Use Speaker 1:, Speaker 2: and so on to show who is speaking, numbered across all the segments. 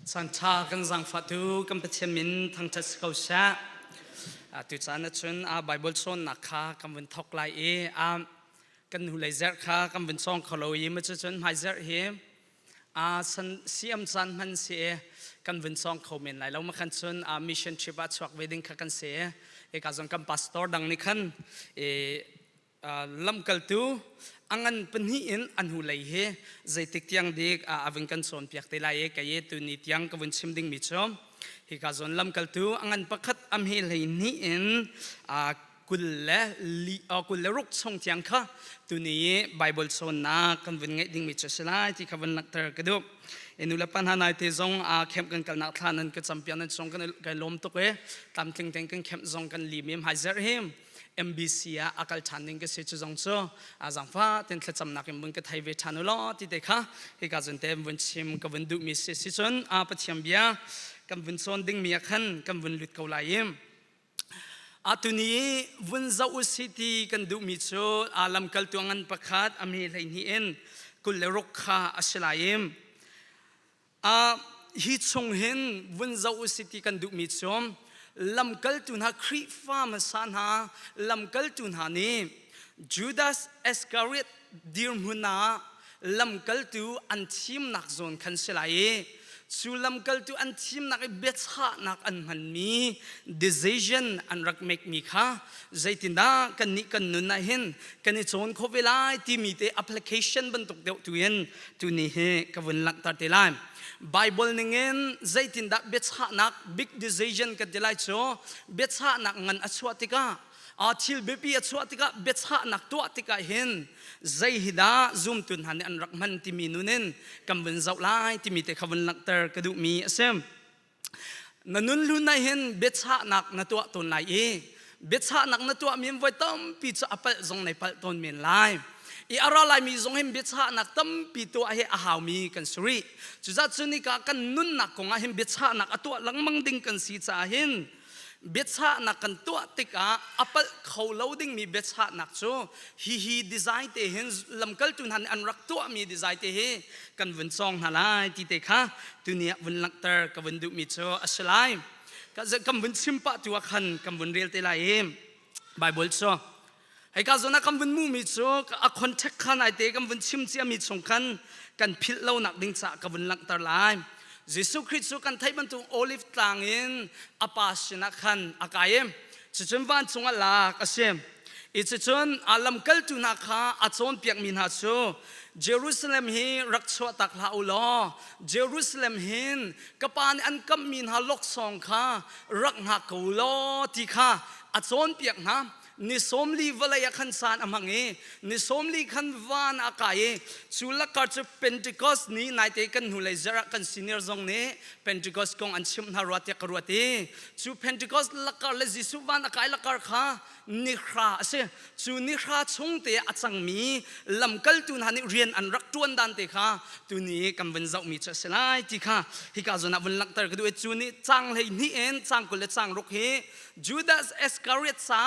Speaker 1: Caan kan zaangfahtu kan Pathian min thangṭhat si ko seh. Tu caan ahcun Baibal cawnnak kha kan vun thawk lai i kan hnulei zerh kha kan vun cawng kho lo i cucun hmaizerh hi san siam caan hman si i kan vun cawng kho men lai lo. Makhan cun mission trip ah chuak ve ding kha kan si i hika zong kan pastor dang nih khan Lamkaltu a ngan pahnih in a hnulei hi zeitik tiang dik a vun kan cawnpiak te lai i kei tuni tiang ka vun chim dingmi cu hika zawn lamkaltu a ngan pakhat a hme 12 in 26 chung tiang kha tuni i Bible cawnnak kan vun ngeih dingmi cu a si lai ti kha vun langhter ka duh. Nu le pa hna nai te zong camp kan kalnak thla nan ka campiak nan chung kan lawm tuk i tlamtling tein kan camp zong kan lim i hmaizerh hi MBC ah a kal ṭhan ding ka si. Cu zong cu zaangfah ten thlacamnak in vun ka thei ve ṭhan u law ti te kha hika zun te vun chim ka vun duhmi si. Si cun Pathian bia kan vun cawn dingmi ah khan kan vun lut ko lai i tuni vun zoh u si ti kan duhmi cu lamkaltu ngan pakhat a mi 12 in 26 kha a si lai i Hi chung hin vun zoh u si ti kan duhmi cu lamkaltu hna, Khrihfa hmasa hna lamkaltu hna nih Judas Iscariot dirhmun ah lamkaltu an thimnak zawn khan si lai i cu lamkaltu an thimnak i biachahnak an hmanmi, decision an rak make mi kha zeitindah kannih kan nun ah hin kan i cawn khawh ve lai timi te application bantuk deuh tu in tuni hi ka vun langhter te lai. Bible ningin zeitindah biachahnak, big decision kan ti lai cu, biachahnak ngan a chuah tikah, thil biapi a chuah tikah, biachahnak tuah tikah hin zei hi dah zumtu hna nih an rak hman timi nun in kan vun zoh lai timi te kha vun langhter ka duhmi a si. Na nun hlun ah hin biachahnak na tuah tawn lai i biachahnak na tuahmi in voi tampi cu a palh zong nei palh tawn men lai. I a ra laimi zong hin biachahnak tampi tuah hi a haumi kan si rih. Cucaah cu nika kan nunnak kongah hin biachahnak a tuah lengmang ding kan si caah hin biachahnak kan tuah tikah a palh kho lo dingmi biachahnak cu hihi design te hin lamkaltu hna nih an rak tuahmi design te hi kan vun cawng hna lai ti te kha tuni ah vun langhter ka vun duhmi cu a si lai. Kan vun chim pah tu ah khan kan vun rel te lai i Bible cu hika zawn ah kan vun hmuhmi cu a contact kha nai te kan vun chim ciami chung khan kan philh lonak ding caah ka vun langhter lai. Jesuh Khrih cu kan theih bantuk Olive tlang in a pa sinah khan a kai i cucun vancung ah lak a si i cucun a lamkaltu hna kha a cawnpiakmi hna cu, "Jerusalem hi rak chuahtak hlah u law Jerusalem hin ka pa nih an kamhmi hna laksawng kha rak hngak ko u law," ti kha a cawnpiak hna. Ni 40 vawlei ah khan san a hmang i ni 40 khan van a kai i cu lakar cu Pentecost ni. Naite kan hnulei zarh ah kan senior zong nih Pentecost kong an chimh hna rua tiah ka ruat i cu Pentecost lakar le Jesuh van a kai lakar kha ni 10 a si. Cu ni 10 chung te a cangmi lamkaltu hna nih rian an rak ṭuan dan te kha tuni kan vun zohmi cu a si lai ti kha hika zawn ah vun langhter ka duh i cu nih cang 12 in cang 20 le cang 6 hi Judas Iscariot sa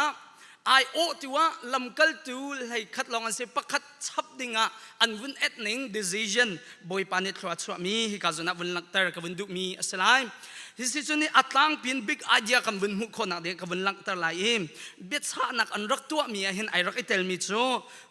Speaker 1: ai awh tu ah lamkaltu 11 lawng an si, pakhat chap dingah an vun et ning decision, Bawipa nih thlua chuahmi hika zawn ah vun langhter ka vun duhmi a si lai. Hi si cu nih a tlangpin big idea kan vun hmuh khawhnak ding ka vun langhter lai i biachahnak an rak tuahmi ah hin ai rak i telmi cu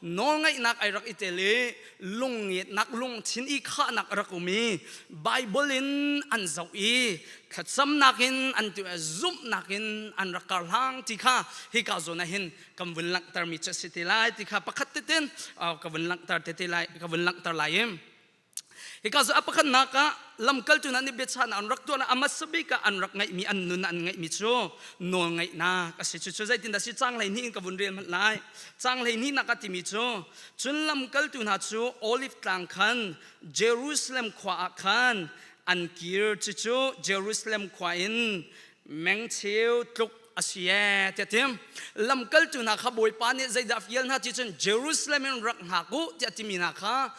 Speaker 1: nawlngaihnak ai rak i tel i lungngetnak, lungthin i khahnak a rak um i Bible in an zoh i thlacamnak in an tu zumhnak in an rak karhlang ti kha hika zawn ah hin kan vun langhtermi cu a si te lai ti kha pakhat tetin ka vun langhter te lai, ka vun langhter lai i hika cu a pakhatnak ah lamkaltu hna nih biachahnak an rak tuah a hmasa bik ah an rak ngeihmi, an nun an ngeihmi cu nawlngaihnak a si. Cucu zeitindah si? Cang 12 in ka vun rel hmanh lai. Cang 12 nak a timi cu, "Cun lamkaltu hna cu Olive tlang khan Jerusalem khua ah khan an kir. Cucu Jerusalem khua in meng cheu tluk a si ee tiah tim. Lamkaltu hna kha Bawipa nih zeidah fial hna ti cun Jerusalem in rak hngak u tiah timi hna kha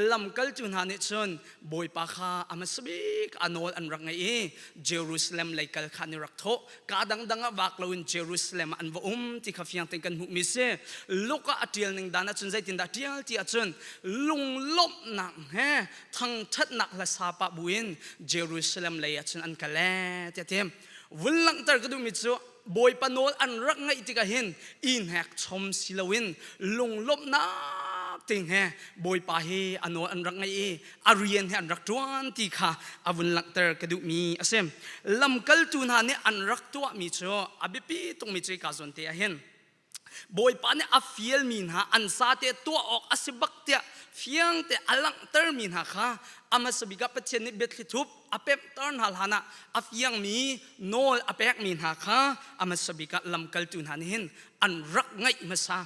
Speaker 1: lamkaltu hna nih cun Bawipa kha a hmasa bik a nawl an rak ngaih i Jerusalem lei kal kha an i rak thawh. Ka dangdang ah vak loin Jerusalem ah an va um ti kha fiang tein kan hmuhmi si. Luka a ṭial ning dan ahcun zeitindah a ṭial ti ahcun lunglawmhnak he thangṭhatnak hla sa pah buin Jerusalem lei ahcun an kal ee tiah ti. Vun langhter ka duhmi cu Bawipa nawl an rak ngaih tikah hin i hnek chom si loin lunglawmhnak ting he Bawipa hi a nawl an rak ngaih i a rian he an rak ṭuan ti kha a vun langhter ka duhmi a si. Lamkaltu hna nih an rak tuahmi cu a biapi tukmi cu hika zawn te ah hin Bawipa nih a fialmi hna an sate tuah awk a si bak tiah fiangte a langhtermi hna kha a hmasa bik ah Pathian nih biathli thup a pemhter hna hlan ah a fiangmi nawl a pekmi hna kha a hmasa bik ah lamkaltu hna nih hin an rak ngaih hmasa.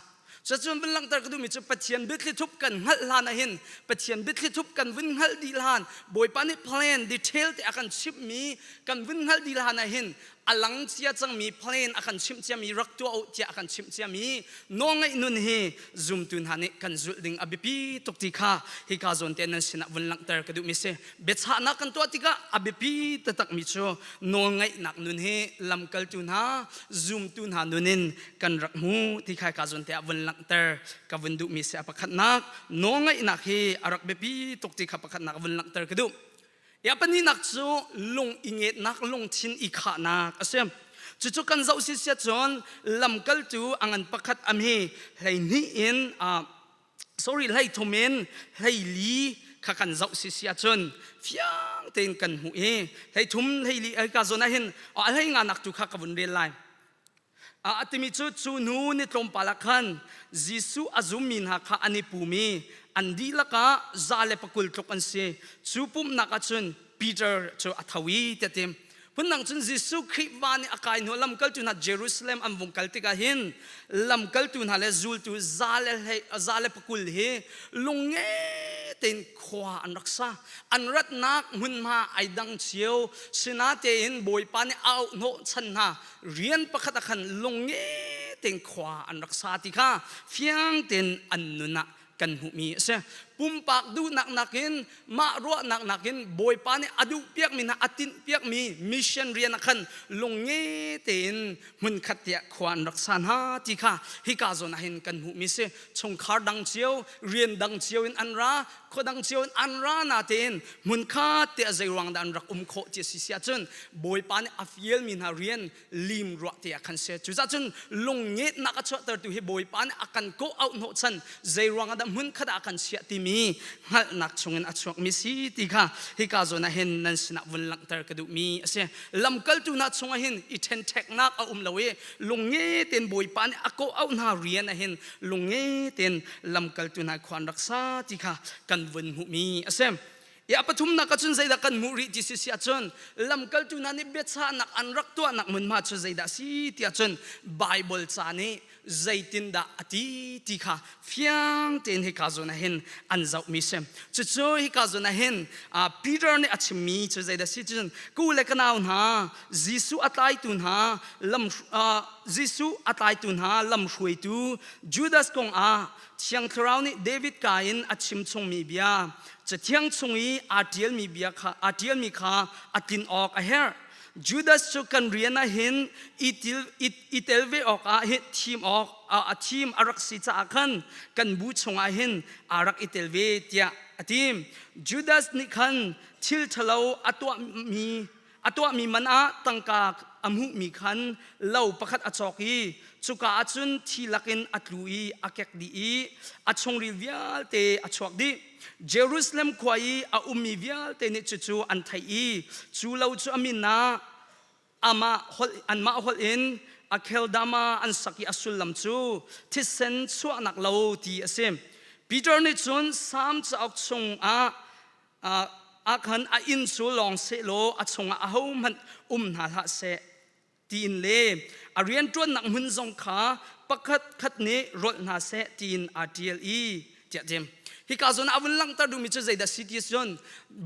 Speaker 1: Cucun vun langhter ka duhmi cu Pathian biathli thup kan hngalh hlan ah hin Pathian biathli thup kan vun hngalh dih hlan Bawipa nih plan detail te a kan chimhmi kan vun hngalh dih hlan ah hin a lang cia cangmi plan a kan chimh ciami rak tuah u tiah a kan chimh ciami nawlngaih nun hi zumtu hna nih kan zulh ding a biapi tuk ti kha hika zawn te nan sinah vun langhter ka duhmi si. Biachahnak kan tuah tikah a biapi taktakmi cu nawlngaihnak nun hi lamkaltu hna zumtu hna nun in kan rak hmu ti kha ka zawn te ah vun langhter ka vun duhmi si. A pakhatnak, nawlngaihnak hi a rak biapi tuk ti kha pakhatnak vun langhter ka duh. Ya pahnihnak cu lung i ngetnak, lungthin i khahnak a si. Cucu kan zoh si sia cun lamkaltu a ngan pakhat am hi 12 in sorry 13 in 14 kha kan zoh si si ahcun fiang tein kan hmuh i 13 14 ai ka zawn ah hin a hlei nga nak tu kha ka vun rel lai. A timi cu cu hnu ni tlawmpal ah khan Jesuh a zummi hna kha an i pum i an dihlak ah 120 tluk an si. Cu pumhnak ah cun Peter cu a tho i tiah tim. Phundang cun Jesuh Khrih van i a kai hnu lamkaltu hna Jerusalem an vung kal tikah hin lamkaltu hna le zultu 120 hi lungnge tein khua an rak sa. An ratnak hmunhma ai dang cio. Sinatein Bawipa nih a auh hnawhchan hna rian pakhat ah khan lungnge tein khua an rak sa ti kha fiang tein an nun ah kan hmuhmi a si. Pumpak duhnak nakin mah ruahnak nakin Bawipa nih a duhpiakmi hna a tinhpiakmi mission rian ah khan lungnge tein hmunkhat tiah khua an rak sa hna ti kha hika zawn ah hin kan hmuhmi si. Chungkhar dang cio, rian dang cio in an ra, khua dang cio in an ra na tein hmunkhat tiah zei ruang dah an rak um khawh ti a si si ahcun Bawipa nih a fialmi hna rian lim ruah te ah khan si. Cucaah cun lungngetnak a chuahtertu hi Bawipa nih a kan kawh auh hnawhchan zei ruang ah dah hmunkhat ah a kan chiah timi hngalhnak chungin a chuakmi si ti kha hika zawn ah hin nan sinah vun langhter ka duhmi a si. Lamkaltu hna chungah hin i ṭhenṭheknak a um lo i lungnge tein Bawipa nih a kawh auh hna rian ah hin lungnge tein lamkaltu hna khua an rak sa ti kha kan vun hmuhmi a si. I a pathumnak ahcun zeidah kan hmuh rih ti si si ahcun lamkaltu hna nih biachahnak an rak tuahnak hmunhma cu zeidah a si ti ahcun Baibal ca nih zeitindah a ti ti kha fiang tein hika zawn ah hin an zohmi si. Cucu hika zawn ah hin Peter nih a chimmi cu zeidah si cun ku le ka nau hna Jesuh a tlaitu hna lam Jesuh a tlaitu hna lamhruaitu Judas kong ah Thiang Thlarau nih David ka in a chim chungmi bia Cathiang chung i aa ṭialmi bia kha aa ṭialmi kha a tlin awk a herh. Judas cu kan rian ah hin i i tel ve awkah hi thim awk a thim a rak si caah khan kan bu chungah hin aa rak i tel ve tiah a ti. Judas nih khan thil ṭhalo a tuahmi A tuahmi man ah tangka a hmuhmi khan lo pakhat a cawk i cuka ah cun thi lakin a tlu i a kek dih i a chungril vialte a chuak dih. Jerusalem khua i a ummi vialte nih cucu an theih i cu lo cu a min ah amah holh anmah holh in Akeldama an sak i a sullam cu thisen chuahnak lo ti a si. Peter nih cun Salm cauk chungah ah khan a inn cu lawng sehlaw a chungah ahohmanh um hna hlah seh tiin le a rianṭuannak hmun zong kha pakhat khat nih rolh hna seh tiin aa ṭial i tiah tim. Hika zawn ah a vun langhter duhmi cu zeidah si ti cun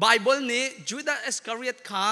Speaker 1: Bible nih Judas Iscariot kha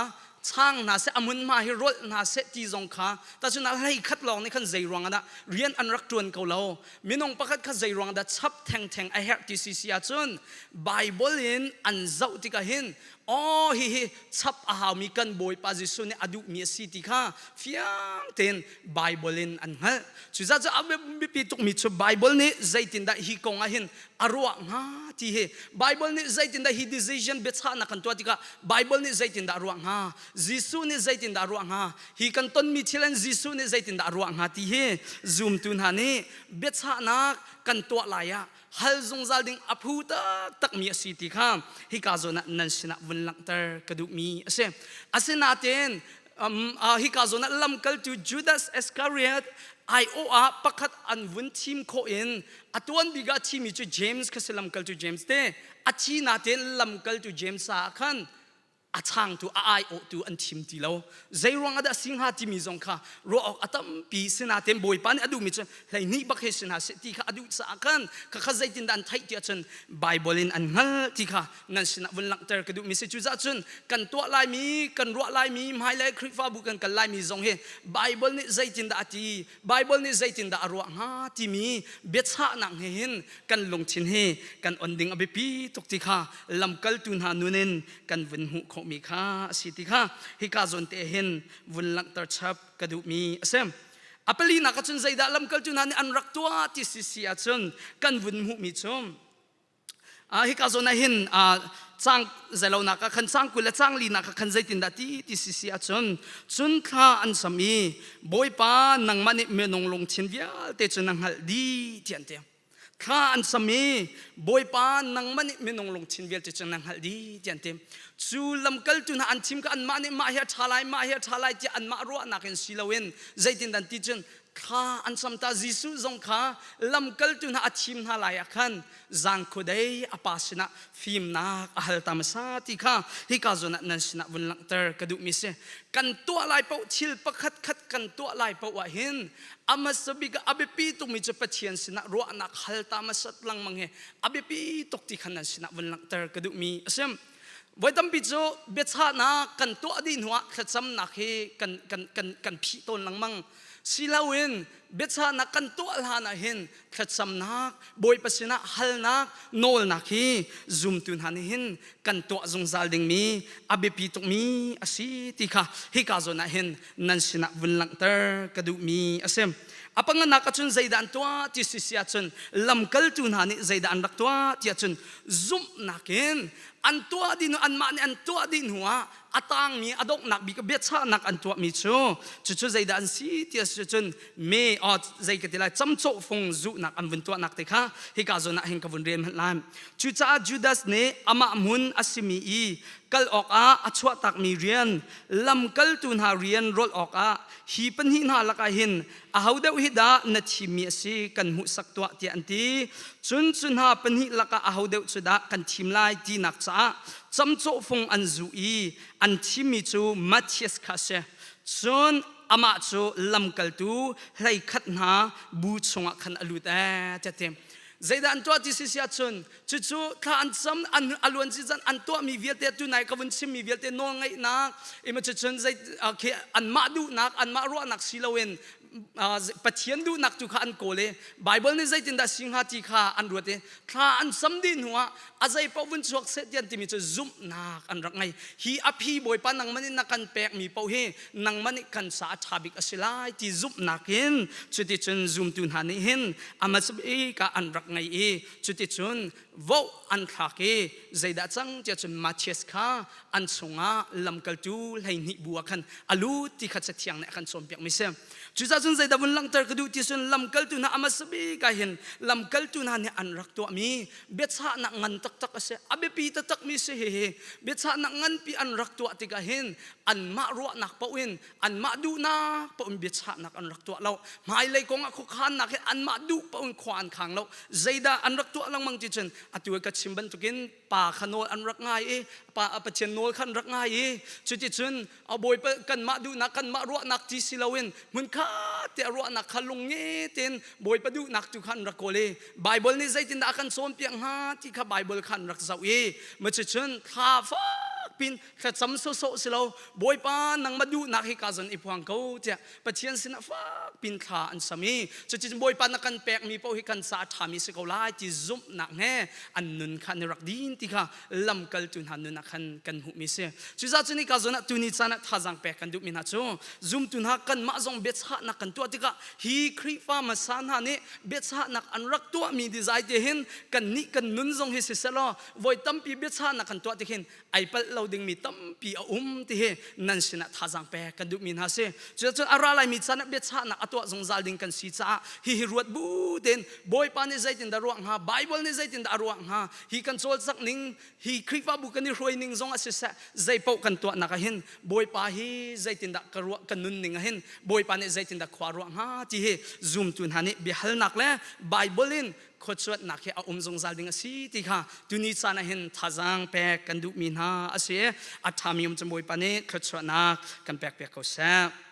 Speaker 1: chang hna seh a hmunhma hi rolh hna seh ti zong kha tacun ah hlei khat lawng nih khan zei ruang ah dah rian an rak ṭuan ko lo minung pakhat kha zei ruang dah chap thengtheng a herh ti si si ahcun Bible in an zoh tikah hin aw hihi chap a haumi kan Bawipa Jesuh nih a duhmi a si ti kha fiang tein Bible in an hngalh. Cucaah cu a biapi tukmi cu Bible nih zeitindah hi kong ah hin a ruah hnga ti hi Bible nih zeitindah hi decision biachahnak kan tuah tikah Bible nih zeitindah a ruah hnga Jesuh nih zeitindah a ruah hnga hi kan tonmi thil in Jesuh nih zeitindah a ruah hnga ti hi zumtu hna nih biachahnak kan tuah lai ah hal zungzal ding a phu taktakmi a si ti kha hika zawn ah nan sinah vun langhter ka duhmi a si. Asinain hika zawn ah lamkaltu Judas Iscariot aiawh ah pakhat an vun thim khawh in a tuan bik ah thimi cu James kha si lamkaltu James te a thi natein lamkaltu James ah khan a changtu a aiawhtu an thim ti lo zei ruang ah dah si hnga timi zong kha ruah awk a tampi sinatein bawipa nih a duhmi cu 12 bak he si hna seh ti kha a duh caah khan khakha zeitindah an theih ti ahcun Bible in an hngalh ti kha nan sinah vun langhter ka duhmi si cucaah cun kan tuah laimi kan ruah laimi hmailei Khrihfabu kan kal laimi zong hi Bible nih zeitindah a ti Bible nih zeitindah a ruah hnga timi biachahnak he hin kan lungthin hi kan on ding a biapi tuk ti kha lamkaltu hna nun in kan vun hmuh khawhmi kha a si ti kha hika zawn te hin vun langhter chap ka duhmi a si. A palinak ah cun zeidah lamkaltu hna nih an rak tuah ti si si ahcun kan vun hmuhmi cu hika zawn ah hin cang zeilonak ah khan cang 20 le cang linak ah khan zeitindah ti ti si si ahcun cun thla an sam i Bawipa nangmah nih minung lungthin vialte cu na hngalh dih ti an ti. Thla an sam i Bawipa nangmah nih minung lungthin vialte cu na hngalh dih tiah an ti. Cu lamkaltu hna an thim kha anmah nih mah hi a ṭha lai, mah hi a ṭha lai tiah anmah ruahnak in si loin zeitindah an ti cun thla an sam ta Jesuh zong kha lamkaltu hna a thim hna lai ah khan zangkhua a pa sinah fimnak a hal ta hmasa ti kha hika zawn ah nan sinah vun langhter ka duhmi si. Kan tuah lai paoh thil pakhat khat kan tuah lai paoh ah hin a hmasa bik ah a biapi tukmi cu Pathian sinah ruahnak hal ta hmasat lengmang hi a biapi tuk ti khan nan sinah vun langhter ka duhmi a si. Voi tampi cu biachahnak kan tuah dih hnuah thlacamnak hi kan kan kan kan phih tawn lengmang. Si loin biachahnak kan tuah hlan ah hin thlacamnak, Bawipa sinah halnak, nawlnak hi zumtu hna nih hin kan tuah zungzal dingmi a biapi tukmi a si ti kha hika zawn ah hin nan sinah vun langhter ka duhmi a si. A panganak ahcun zeidah an tuah ti si si ahcun lamkaltu hna nih zeidah an rak tuah ti ahcun zumhnak in an tuah dih hnu anmah nih an tuah dih hnu ah a tangmi a donghnak bik biachahnak an tuahmi cu cucu zeidah an si ti a si cun me zei ka ti lai camcawh fung zuhnak an vun tuahnak te kha hika zawn ah hin ka vun rel hmanh lai cucaah Judas nih amah hmun a simi i kal awkah a chuahtakmi rian lamkaltu hna rian rolh awkah hi pahnih hna lakah hin aho deuh hi dah na thimmi a si kan hmuhsak tuah tiah an ti cun cu hna pahnih lakah aho deuh cu dah kan thim lai tinak caah camcawh fung an zuh i an thimmi cu Matthias kha a si cun amah cu lamkaltu 11 hna bu chungah khan a lut ee tiah ti zeidah an tuah ti si si ahcun cucu thla an cam an a luan si zan an tuahmi vialte tunai ka vun chimmi vialte nawl ngeihnak ima cucun zei khi anmah duhnak anmah ruahnak si loin Pathian duhnak tu kha an kawl i Bible nih zeitindah si hnga ti kha an ruat i thla an sam dih hnuah a zei paoh vun chuak seh ti an timi cu zumhnak an rak ngei hi a phi bawipa nangmah nih na kan pekmi paoh hi nangmah nih kan sa a ṭha bik a si lai ti zumhnak in cuticun zumtu hna nih hin a ka an rak ngei i cuticun voh an thlak i zeidah cang tiah cun Matthias kha an chungah lamkaltu 12 bu ah khan a lut ti kha cathiang nih a kan cawnpiak mi si cucaah cun zeidah vun langhter ka duh ti cun lamkaltu hna a hmasa bik ah hin lamkaltu hna nih an rak tuahmi biachahnak ngan taktak a si a biapi taktak mi si hihi biachahnak nganpi an rak tuah tikah hin anmah ruahnak paoh in anmah duhnak paoh in biachahnak an rak tuah lo hmailei kong ah khuakhannak hi anmah duh paoh in khua an khang lo zeidah an rak tuah lengmang ti cun atu ka chim bantukin pa kha nawl an rak ngai i pa Pathian nawl kha an rak ngai i cuticun a bawipa kanmah duhnak kanmah ruahnak ti si loin hmunkhat te ruahnak kha lung nge tein bawipa duhnak tu kha an rak kawl i Bible nih zeitindah a kan cawnpiak hnga ti kha Bible kha an rak zoh i macucun thla fak. pin thlacam sawsawh si lo Bawipa nangmah duhnak hi ka zon i phuang ko tiah Pathian sinah fak pin thla an sam i cuticun Bawipa na kan pekmi paoh hi kan ca a ṭhami si ko lai ti zumhnak he an nun kha an i rak din ti kha lamkaltu hna nun ah khan kan hmuhmi si. Cucaah cun hika zawn ah tuni caan ah thazaang pek kan duhmi hna cu zumtu hna kanmah zong biachahnak kan tuah tikah hi Khrihfa hmasa hna nih biachahnak an rak tuahmi dizai te hin kannih kan nun zong hi siseh law voi tampi biachahnak kan tuah tik hin ai palh lo dingmi tampi a um ti hi nan sinah thazaang pek kan duhmi hna si. Cucun a ra laimi caan ah biachahnak a tuah zungzal ding kan si caah hihi ruat bu tein Bawipa nih zeitindah ruah hnga, Bible nih zeitindah a ruah hnga, hi kan cawlcangh ning, hi Khrihfabu kan i hruai ning zong ah siseh, zeipaoh kan tuahnak ah hin Bawipa hi zeitindah ka ruah ka nun ning ah hin Bawipa nih zeitindah khua ruah hnga ti hi zumtu hna nih biahalnak le Bible in khuacuanhnak hi a um zungzal ding a si ti kha tuni caan ah hin thazaang pek kan duhmi hna a si. A ṭhami um cu Bawipa nih thluachuahnak kan pek piak ko seh.